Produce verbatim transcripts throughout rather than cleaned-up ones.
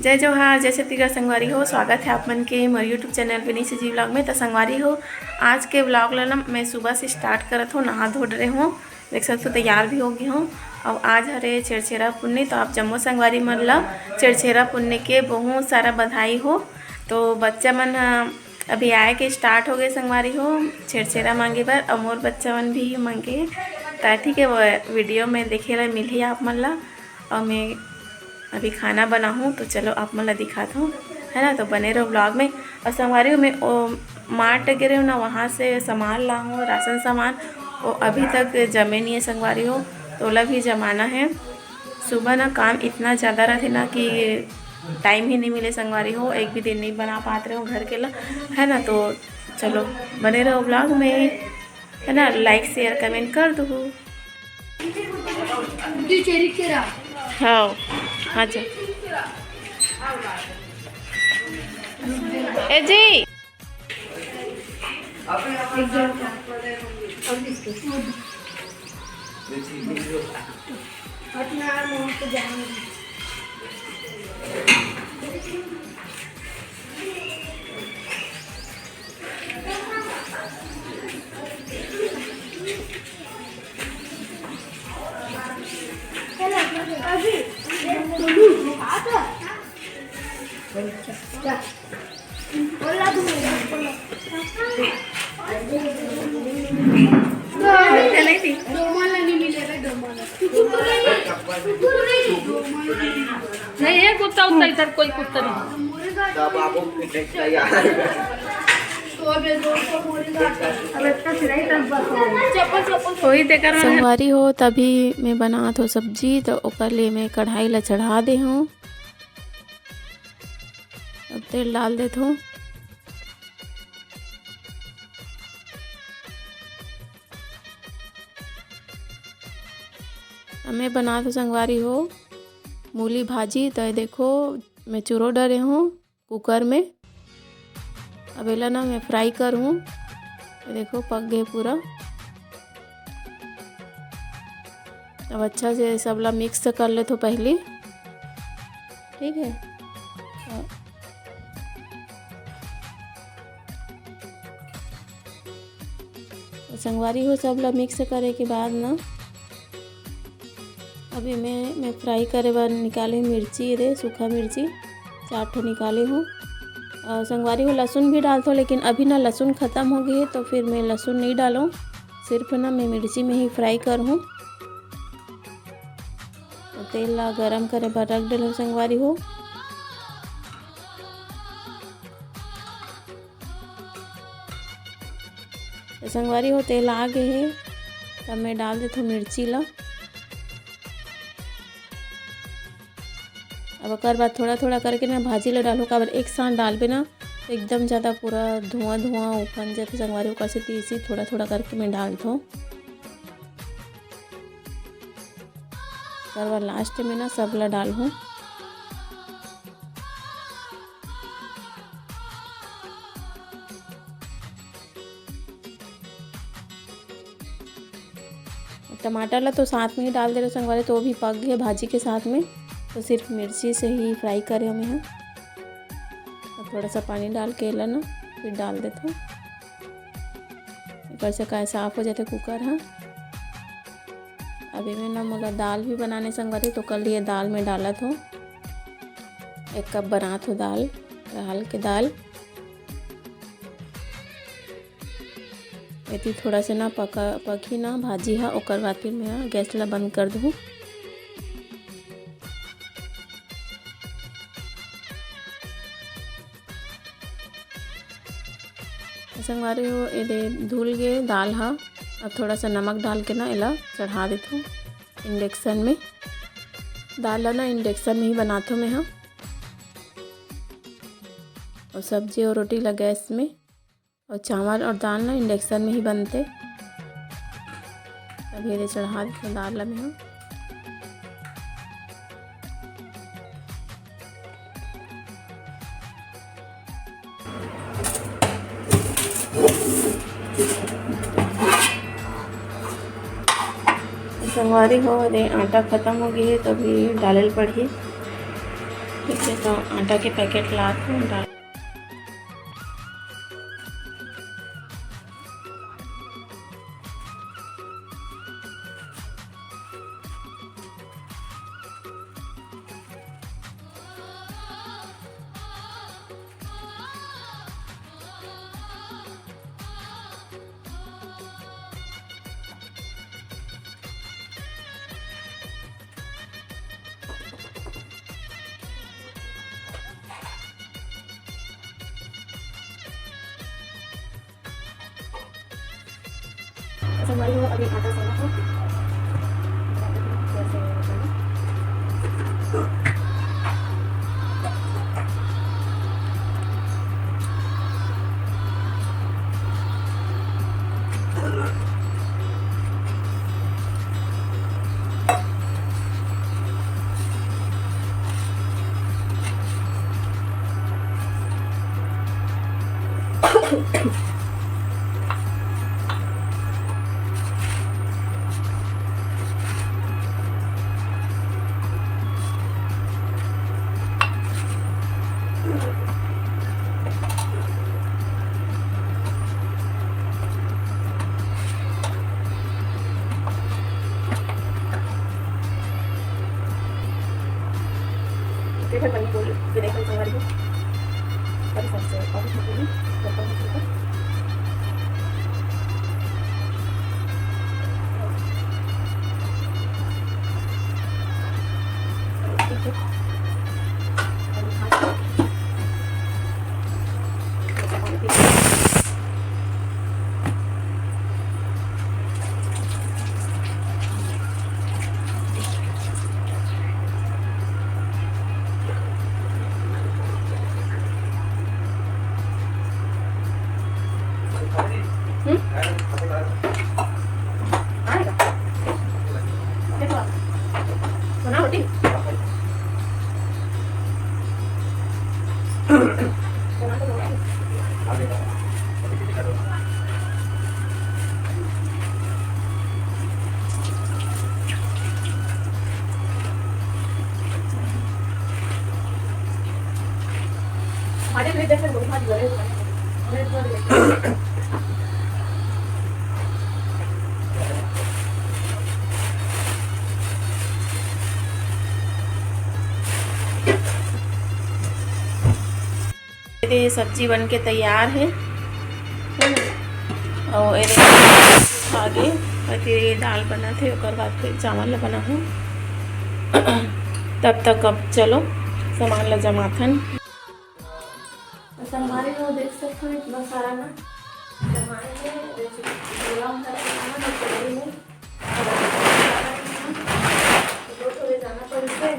जय जोहार, जय छत्तीसगढ़ संगवारी हो। स्वागत है आप मन के मोर YouTube चैनल विनीत जी व्लॉग में। तो संगवारी हो, आज के व्लॉग ला ना मैं सुबह से स्टार्ट करत हूँ, नहा धो डरे हूँ, देख सकते हो तैयार भी हो गई हूँ। अब आज हरे छेरछेरा पुन्नी, तो आप जम्मो संगवारी मन ला छेरछेरा पुन्नी के बहुत सारा बधाई हो। तो बच्चा मन ह अभी आए के स्टार्ट हो गए संगवारी हो छेरछेरा मांगे बर, और मोर बच्चा मन भी मांगे, तो ठीक है, वो वीडियो में देखे ला मिलही आप मन ला। और मैं अभी खाना बनाहूँ, तो चलो आप मन ला दिखात हूँ, है ना। तो बने रहो व्लॉग में। और संगवारी हो, मैं ओ मार्ट गे रहे हूँ ना, वहाँ से सामान ला हूँ, राशन सामान, वो अभी तक जमे नहीं है संगवारी हो, तो ओला भी जमाना है। सुबह ना काम इतना ज़्यादा रहते ना कि टाइम ही नहीं मिले संगवारी हो, एक भी दिन नहीं बना पाते रहो घर के ला, है ना। तो चलो बने रहो व्लॉग में, है ना, लाइक शेयर कमेंट कर दो। हाँ, अच्छा। ए जी। नहीं है कुत्ता उत्ता इधर, कोई कुत्ता नहीं। कोई देखा रहा है। संगवारी हो, तभी मैं बनात हो सब्जी, तो ओकर लिए मैं कढ़ाई ला चढ़ा दे हूँ। अब तेल डाल देत हूँ। अब मैं बनात हूँ संगवारी हो मूली भाजी। तो ये देखो, मैं चुरो डरे हूँ कुकर में। अब एला ना मैं फ्राई करहूँ। ये देखो, पक गए पूरा। अब अच्छा से सबला मिक्स कर लेथो पहली, ठीक है। तो संगवारी हो, सबला मिक्स करे के बाद ना अभी मैं मैं फ्राई करे बर निकाले हूँ मिर्ची, रे सूखा मिर्ची चार ठो निकाले हूँ। और संगवारी हो, लहसुन भी डालथो, लेकिन अभी ना लहसुन खत्म हो गई है, तो फिर मैं लहसुन नहीं डालूँ, सिर्फ ना मैं मिर्ची में ही फ्राई करहूँ। तो तेल ला गरम करे बर रख डलूँ संगवारी हो। तो संगवारी हो, तेल आ गए हे, तब मैं डाल देथो मिर्ची ला। अब ओकर बाद थोड़ा थोड़ा करके ना भाजी ला डालहूँ, काबर एक साथ डालबे ना तो एकदम ज़्यादा पूरा धुआं धुआं उफन जाथे संगवारी, ओकर सेती इसी थोड़ा थोड़ा करके मैं डालथो। ओकर बाद लास्ट में ना सब ला डालहूँ। टमाटर ला तो साथ में ही डाल दे रहे संगवारी, तो वो भी पक गए भाजी के साथ में। तो सिर्फ मिर्ची से ही फ्राई करे हमें हैं। अब थोड़ा सा पानी डाल के एला ना फिर डाल देथो। एकर से काय साफ हो जाथे कुकर ह। अब एमे ना मोला दाल भी बनाने संगवारी, तो कर लिए दाल में डालत हो, एक कप बनात हो दाल, राहल के दाल। एती थोड़ा से ना पका पकी ना भाजी हा, ओकर बाद फिर मैं गैस ला बंद कर दूँ। संगवारी हो, एदे धुल गे दाल हा। अब थोड़ा सा नमक डाल के ना एला चढ़ा देथो इंडक्शन में। दाल ला ना इंडक्शन में ही बनाथो मैं हा। और सब्जी और रोटी ला गैस में, और चावल और दाल ना इंडक्शन में ही बनते। अभी एदे चढ़ा देथो दाल ला मैं हा। संगवारी हो, एदे आटा खत्म हो गई है, तो अभी डाले ल पड़ही। तो आटा के पैकेट ला के डाल। संगवारी हो, अभी आटा सानत हो। ये सब्जी बन के तैयार हे। अउ एदे आगे अति दाल बनत हे, ओकर बाद फिर चावल ल बनाहूँ। तब तक अब चलो सामान ल जमाथन। तो संगवारी हो देख सकते हो इतना सारा ना सामान है, जैसे झोला भर के लाना है, झोली में। तो दो ठो ले जाना पड़ते,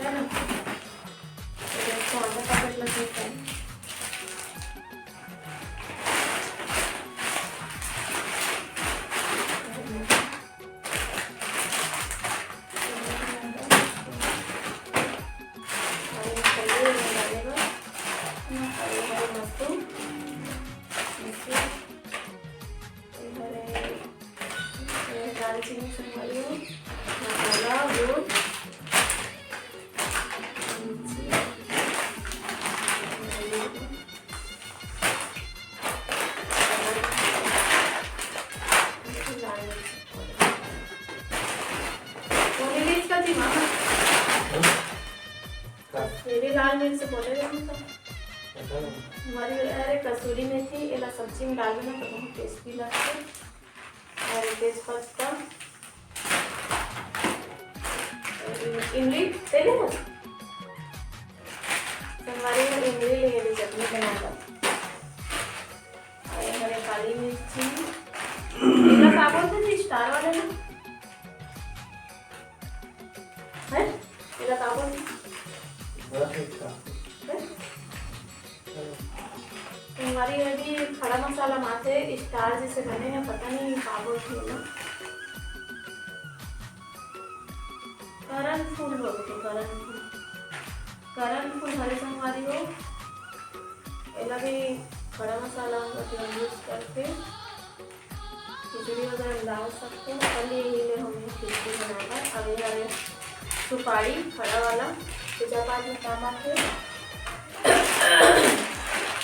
है ना? तो इसको आधा पैकेट लग जाता है। दालचीनी, संगवारी हो, मसाला, गुड़, मिर्ची, लाल मिर्च पाउडर। वो ले लीजिए इसका जी, मामा। कश्मीरी लाल मिर्च बोले रहे तो। हमारी, अरे, कसूरी मेथी, एला सब्जी में डालबे ना तो बहुत टेस्टी लगता है। और तेज पत्ता, इमली, तेल है ना? तो हमारी इमली ले ली, चटनी बनाना। और हमारे काली मिर्ची, इतना साबुन तो नहीं, स्टार वाले ना? है? तेरा का बोल? बड़ा ठीक था। हैं? हमारी ये भी खड़ा मसाला माथे स्टार जैसे बने हैं, पता नहीं का बोलते हैं ना। करण फूल बोलते हैं, करण फूल। करण फूल हरे संगवारी हो, एला भी खड़ा मसाला मतलब यूज़ करके खिचड़ी वगैरह में डाल सकते हो। कल यही ले हमने खिचड़ी बनाया। अब ये हरे सुपारी खड़ा वाला, पूजा पाठ में काम आथे।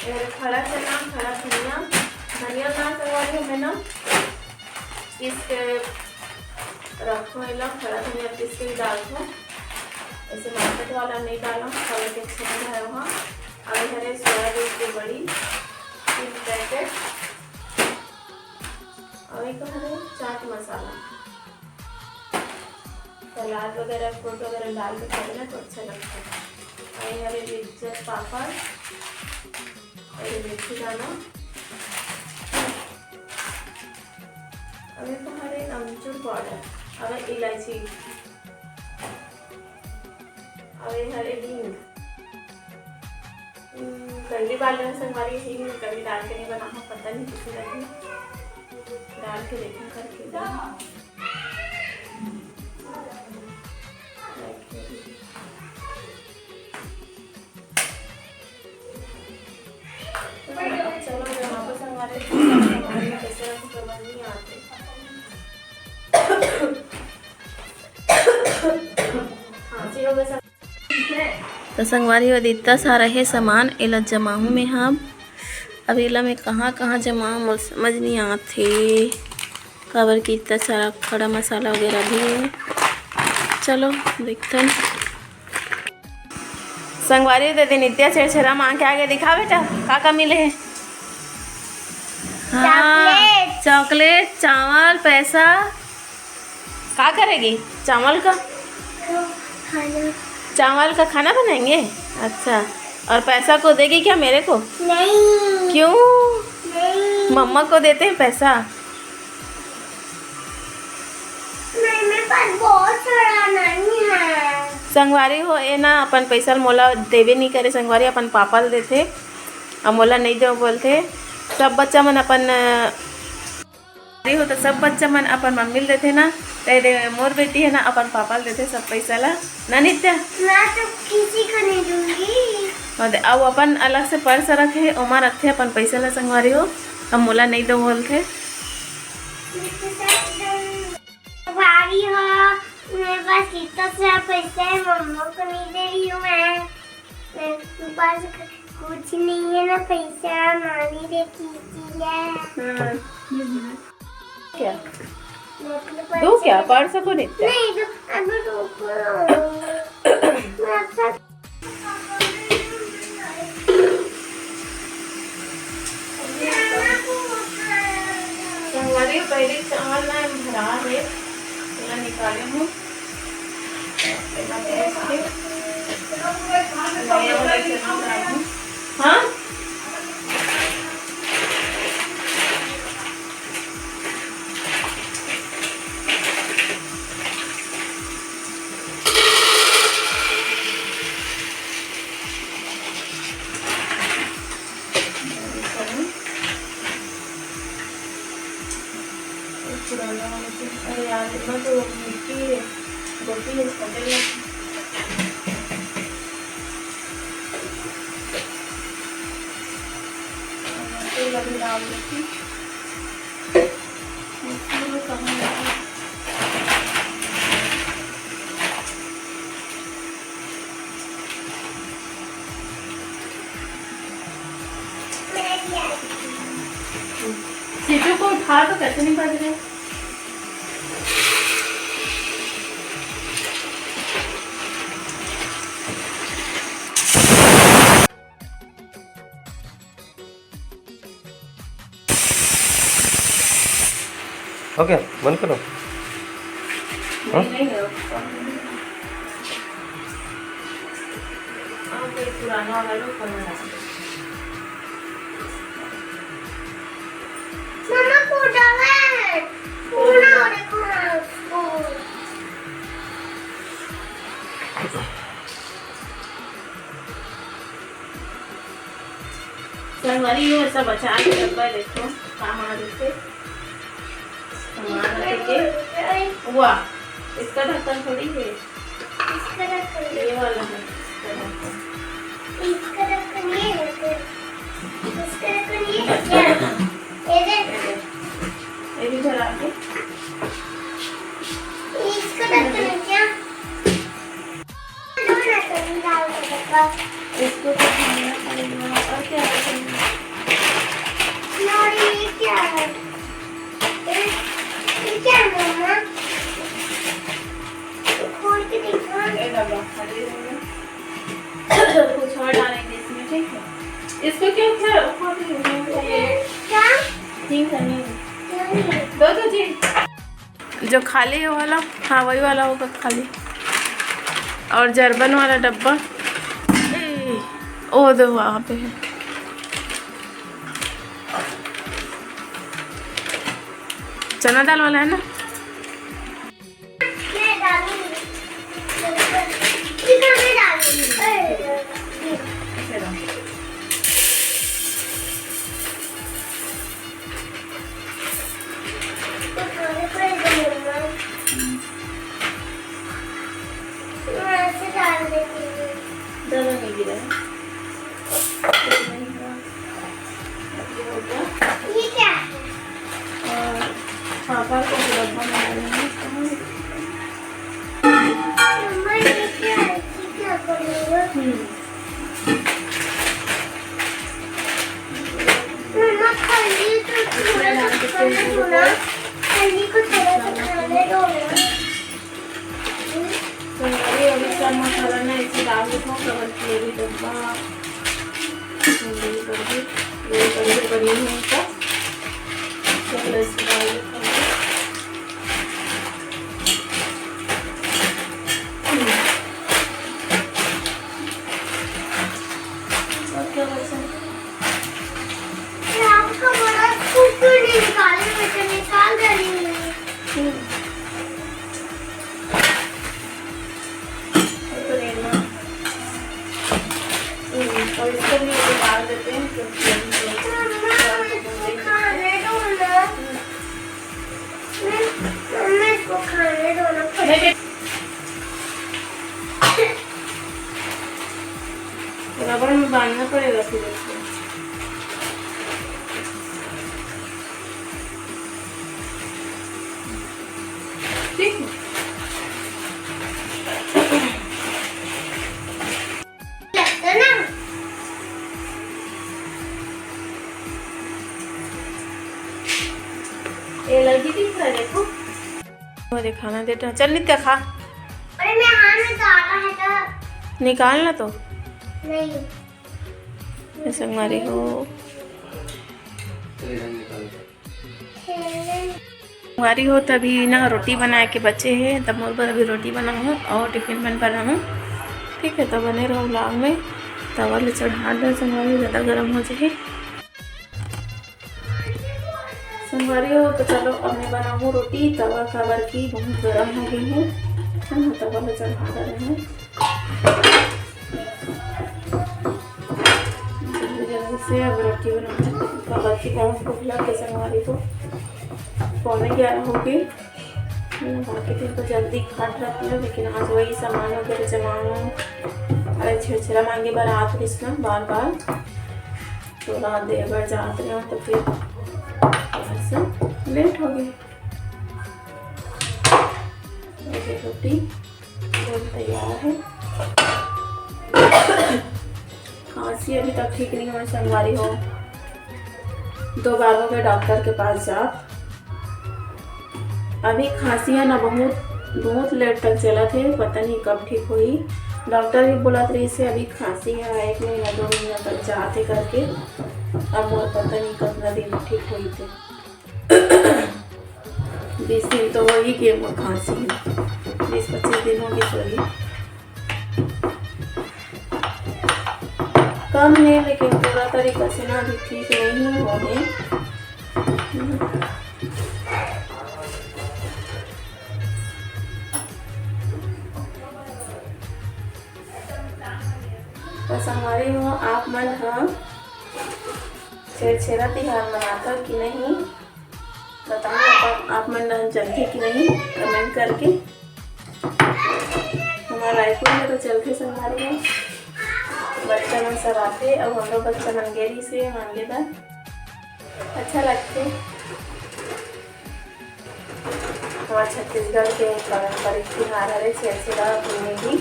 ये खड़ा चना, खड़ा धनिया, धनिया ना संगवारी हमें ना पीस के रखो, एला खड़ा धनिया पीस के ही डालथो। ऐसे मार्केट वाला नहीं डालो, खड़े के अच्छा नहीं रहे वहाँ। अभी हरे सोयाबीन की बड़ी, तीन पैकेट। अभी तो हरे चाट मसाला, सलाद वगैरह, फ्रूट वगैरह डाल के खाए ना तो अच्छा लगता है। अभी हरे लिज्जत पापड़, अभी मेथी दाना, अभी तो हरे अमचूर पाउडर, अभी इलायची, अभी हरे हींग। हम्म, पहली बार लेना संगवारी, हींग कभी डाल के नहीं बना हो, पता नहीं किसी लगी। डाल के देखना करके। चलो, यहाँ पर संगवारी कैसे रखो, समझ नहीं आते। हाँ, सिर्फ बस तो संगवारी हो, इतना सारा हे सामान, एला जमाहूँ में हम। अब एला मैं कहाँ कहाँ जमाहूँ, मोर समझ नहीं आत हे, काबर कि इतना सारा खड़ा मसाला वगैरह भी है। चलो देखथन। संगवारी हो, दीदी नित्या छेरछेरा मांग के आगे, दिखा बेटा का का मिले है। हाँ, चॉकलेट। चॉकलेट, चावल, पैसा। का करेगी चावल का? खाना। चावल का खाना बनाएंगे। अच्छा, और पैसा को देगी क्या मेरे को? नहीं। क्यों? नहीं। मम्मा को देते हैं पैसा। नहीं, मेरे पास बहुत सारा नहीं है। संगवारी हो, ए ना अपन पैसा ल मोला देवे नहीं करे संगवारी, अपन पापा ल देथे, अब मोला नहीं दो बोलथे। सब बच्चा मन अपन अरे हो, तो सब बच्चा मन अपन मम्मी ल देथे ना, ते दे मोर बेटी है ना, अपन पापा ल देथे सब पैसा ला, ना नित्या? मैं तो किसी को नहीं दूंगी। और दे, अउ अपन अलग से पर्स रखे, ओमा रखथे अपन पैसा ला संगवारी हो, अब मोला नहीं दो बोलथे। भारी हो, मेरे पास इतना सारा पैसा है, मम्मा को नहीं दे रही हूँ मैं। मेरे पास कुछ नहीं है ना पैसा, मामी दे कीजिए। हाँ, ये भी है। क्या? मेरे पास दो क्या? पाँच सौ को नहीं? नहीं, तो अभी रुको। मैं अच्छा संगवारी, पहले चावल ला भरा हे, तेला निकाले हूँ। हाँ। पुराना वाला तो, अरे यार, इतना तो मिट्टी है, गोटी है, फटेगा। तेल अभी डाल देती। सीटों को उठा तो कैसे नहीं बज रहे? हो गया, बंद करो। हाँ? नहीं, नहीं, नहीं। हाँ, कोई पुराना वाला लो, पुराना वाला। मम्मा, पूरा है। पूरा और एक पूरा उसको। संगवारी हो, सब अचार के डब्बा देखो, काम आ जथे। सामान रखे के। वाह, इसका ढक्कन थोड़ी है, इसका ढक्कन ये वाला है, इसका ढक्कन। इसका ढक्कन ये है, फिर इसका ढक्कन ये है क्या? ये देख। ये भी धरा के। इसका ढक्कन है क्या? दो ढक्कन। इसको तो खाना पड़ेगा। और क्या है? यार, ये क्या है? ये, ये क्या है, मम्मा? खोल के दिखा। ये डब्बा खाली हो गया। कुछ और डालेंगे इसमें, ठीक है? इसको क्यों खा-, खा रही हो? ये क्या? ठीक है, नहीं। नहीं। दो तो जी। जो खाली है वाला, हाँ, वही वाला होगा खाली। और जर्मन वाला डब्बा, ए, ओ दो वहाँ पे है। चना दाल वाला है ना? मैं डालूंगी। ये तो मैं डालूंगी। तो खाने पड़ेगा मम्मा। मैं ऐसे डाल देती हूँ। ज़्यादा नहीं गिरा है। ये क्या है? और पापड़ को भी डब्बा में डालेंगे। मम्मा, ये क्या है? ये क्या करूँगा? हम्म। मम्मा, खाली तो थोड़ा सा खाने दो ना। खाली को थोड़ा सा खाने दो ना। तो अभी, अभी सब मसाला ना ऐसे डाल देता हूँ, कवर किए भी डब्बा, ये कर दी, ये कर दी, बनी है इनका। चलो, इसको डाल देता हूँ। और क्या बचा? ये आपका बड़ा स्कूप क्यों नहीं निकाले? मैं तो निकाल रही हूँ। हम्म। ये तो लेना। हम्म, और इसको भी निकाल देते हैं, क्योंकि अभी तो मम्मा, इसको खाने दो ना। हम्म। मैं, मम्मा, इसको खाने दो ना। नहीं, रबड़ में बांधना पड़ेगा फिर इसको। ठीक है। लगता ना। ये लगी दिख रहा है, देखो। वो दिखाना दे, चल नित्या खा। अरे, मैं हाथ में तो आता है तो। निकाल ना तो। नहीं। ये संगवारी हो। संगवारी हो, तभी ना रोटी बनाए के बचे हे, तब मोर बर अभी रोटी बनाहूँ और टिफिन बन बनाहूँ। ठीक है, तो बने रहो vlog में। तवा ले चढ़ा दे संगवारी, ज़्यादा गरम हो जाही। संगवारी हो, तो चलो अब मैं बनाहूँ रोटी। तवा काबर की बहुत गरम हो गई है, है ना? तवा ले चढ़ा दे रहे हैं। जल्दी जल्दी से अब रोटी बनाऊँ। काबर की बहुत भूख लग गई संगवारी हो, पौने ग्यारह हो गए। हम्म, बाकी दिन तो जल्दी खात रहती हूँ, लेकिन आज वही सामान वगैरह जमाऊँ। अरे, छेरछेरा मांगे बर आत रहिस ना बार बार, तो रात देर बर जात रहे, तो फिर थोड़ा सा लेट हो गया। ये रोटी बन तैयार है। खांसी अभी तक ठीक नहीं हुई संगवारी हो, दो बार हो गए डॉक्टर के पास जात। अभी खांसी है ना, बहुत, बहुत लेट तक चलत हे, पता नहीं कब ठीक होही। डॉक्टर भी बोलत रहिस हे, अभी खांसी है, एक महीना, दो महीना तक जात हे करके। अब मोर पता नहीं कितना दिन ठीक होही ते। बीस दिन तो हो ही गए मोर खांसी है, बीस पच्चीस दिन हो गए होही। कम है, लेकिन पूरा तरीका से ना अभी ठीक नहीं हुआ है। तो संगवारी हो, आप मन ह छेरछेरा तिहार मनाथव कि नहीं? बताओ आप, आप मन जमथे कि नहीं, कमेंट करके। हमारा रायपुर में तो चलथे संगवारी हो, बच्चा मन सब आथे, अब हमरो बच्चा मन गे रहिस हे मांगे बर। अच्छा लगथे। हमारे छत्तीसगढ़ के पारंपरिक तिहार हरे छेरछेरा भूमि भी।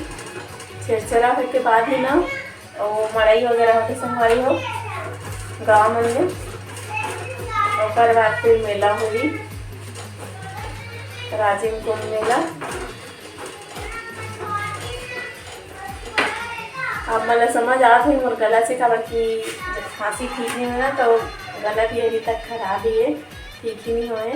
छेरछेरा होय के बाद ही ना अउ मड़ई वगैरह होथे संगवारी हो गाँव मन में। ओकर बाद फिर मेला होही, राजिम कुंभ मेला। आप मन ला समझ आत होही मोर गला से, काबर कि जब खांसी ठीक नहीं होय ना, तो गला भी अभी तक खराब ही है, ठीक ही नहीं होय।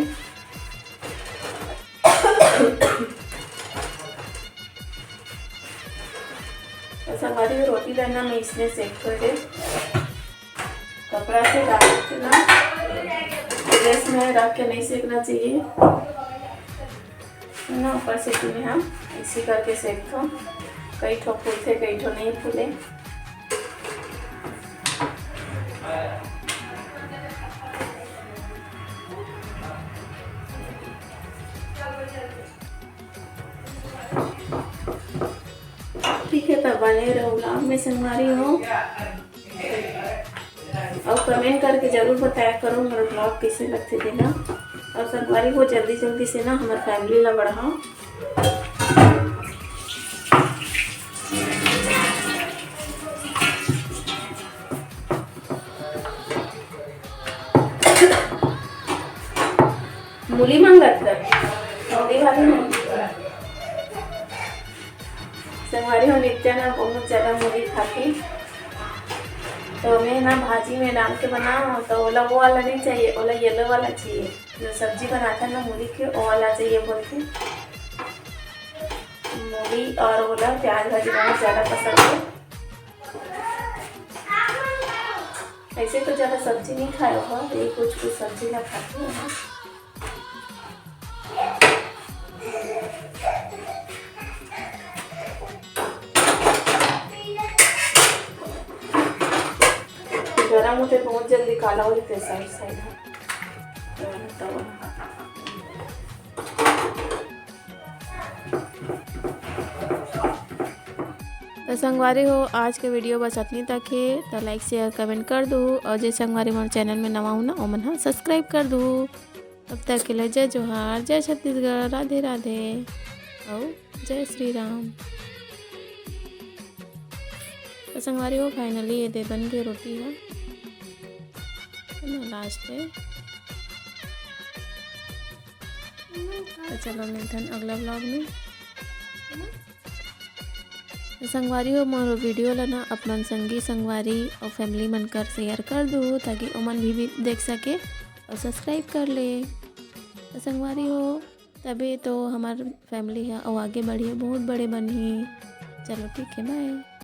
तो संगवारी हो, रोटी ला ना मैं इसमें सेकथों, कपड़ा से डाल के ना, प्रेस में रख के नहीं सेकना चाहिए ना। ऊपर से मैं हम इसी करके सेकथों, कई ठो फूलथे, कई ठो नहीं फूले। ठीक है, तब बने रहो vlog में संगवारी हो, अउ comment करके जरूर बताया करो मोर vlog कैसे लगथे तेला। अउ संगवारी हो, जल्दी जल्दी से ना हमर family ला बढ़ाओ। मूली मांगत कर, मूली वाली नहीं। संगवारी हो, नित्या ना बहुत ज्यादा मूली खाथे, तो मैं ना भाजी में डाल के बनाओ, तो ओला वो वाला नहीं चाहिए, ओला yellow वाला चाहिए। जो सब्जी बनाथे ना मूली के, वो वाला चाहिए बोलथे। मूली और ओला प्याज भाजी बहुत ज्यादा पसंद है। ऐसे तो ज्यादा सब्जी नहीं खाए होगा, ये कुछ कुछ सब्जी ना खाते हैं। गरम होथे बहुत जल्दी काला हो जाथे side side ह। तो संगवारी हो, आज के video बस अतनी तक हे। तो like, share, comment कर दू, और जे संगवारी मोर channel में नवा हो ना, ओमन ह subscribe कर दू। तब तक के लिए जय जोहार, जय छत्तीसगढ़, राधे राधे, अउ जय श्री राम। तो संगवारी हो, finally ये दे बन के रोटी है, है ना, last है। तो चलो मिलथन अगला vlog में। तो संगवारी हो, मोर video ला ना अपन संगी संगवारी और family मन कर share कर दू, ताकि ओमन भी, भी देख सके और subscribe कर ले। तो संगवारी हो, तबे तो हमार family है और आगे बढ़िए, बहुत बड़े बनही। चलो ठीक है, bye।